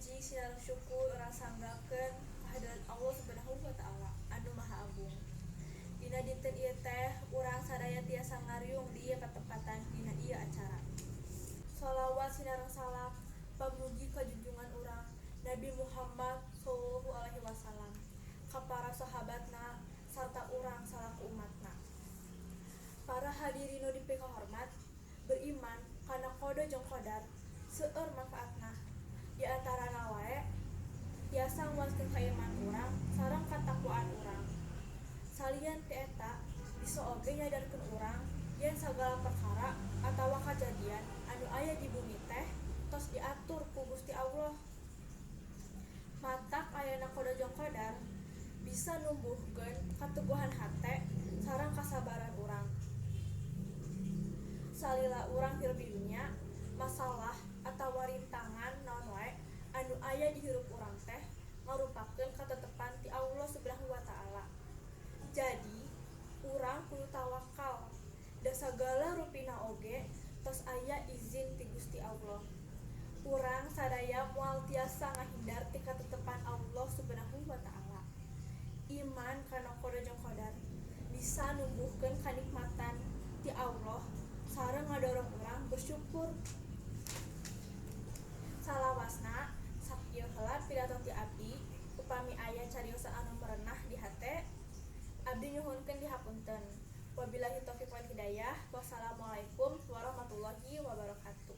Puji sinareng syukur urang sanggakeun kehadirat Allah Subhanahu wa Ta'ala anu Maha Agung. Dina dinten ieu teh urang sadaya tiasa ngariung di ieu patempatan dina ieu acara. Shalawat sinareng salam pamugi ka junjungan urang Nabi Muhammad sallallahu alaihi wasallam, ka para sahabatna, sarta urang salaku umatna. Para hadirin nu dipikahormat, beriman kana qada jeung qadar seueur manfaatna. Di antarana wae tiasa nguatkeun kaimanan urang sareng katakwaan urang. Salian ti eta, bisa oge nyadarkeun urang yen sagala perkara atawa kajadian anu aya di bumi teh tos diatur ku Gusti Allah. Matak ayana qada jeung qadar bisa numbuhkeun kateguhan hate sareng kasabaran urang. Salila urang hirup di dunya, masalah atawa rintangan naon wae anu aya di hirup urang teh ngarupakeun katetepan ti Allah Subhanahu wa Ta'ala. Jadi, urang kudu tawakal da sagala rupina oge tos aya izin ti Gusti Allah. Urang sadaya moal tiasa ngahindar ti katetepan Allah Subhanahu wa Ta'ala. Iman kana qada jeung qadar bisa numbuhkeun kanikmatan ti Allah sareng ngadorong urang bersyukur. Salawasna, sakieu heula pidato ti abdi. Upami aya cariosan anu merenah di hate, abdi nyuhunkeun dihapunten. Wabillahi taufiq wal hidayah. Wassalamualaikum warahmatullahi wabarakatuh.